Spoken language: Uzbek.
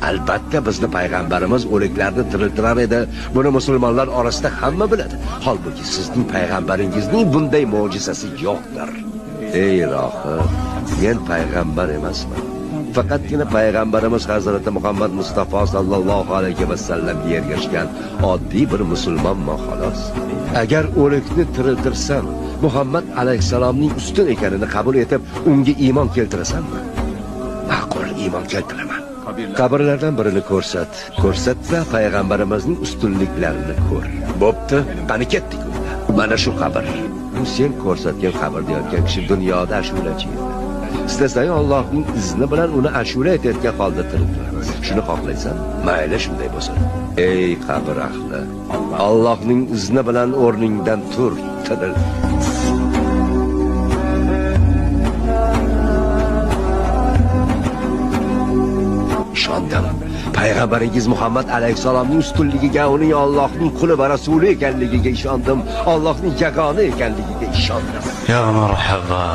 Albatta bizni payg'ambarimiz o'liklarni tiriltirar edi. Buni musulmonlar orasida hamma biladi. Holbuki sizning payg'ambaringizning bunday mo'jizasi yo'qdir. Ey rohib, men payg'ambar emasman. Faqatgina payg'ambarimiz Hazrati Muhammad Mustafa sallallohu alayhi vasallamga ergashgan oddiy bir musulmonman xolos. Agar o'likni tiriltirsam, Muhammad alayhisalomning ustun ekanini qabul etib, unga iymon keltirasanmi? Ma'qul, iymon keltiraman. Qabrlardan birini ko'rsat. Ko'rsatsa payg'ambarimizning ustunliklarini ko'r. Bo'pti, qani ketdik unda. Mana shu qabr. Bu sen ko'rsatgan qabrda yotgan kishi dunyoda ashulachi edi. Istasang Allohning izni bilan uni ashula aytayotgan holda tiriltiramiz. Shuni xohlaysan? Mayli, shunday bo'lsin. Ey qabr ahli, Allohning izni bilan o'rningdan tur, tiril. Ishondim. Payg'ambaringiz Muhammad alayhisalomning ustunligiga, uning Allohning quli va rasuli ekanligiga ishondim. Allohning yagona ekanligiga ishondim. Ya marhaba.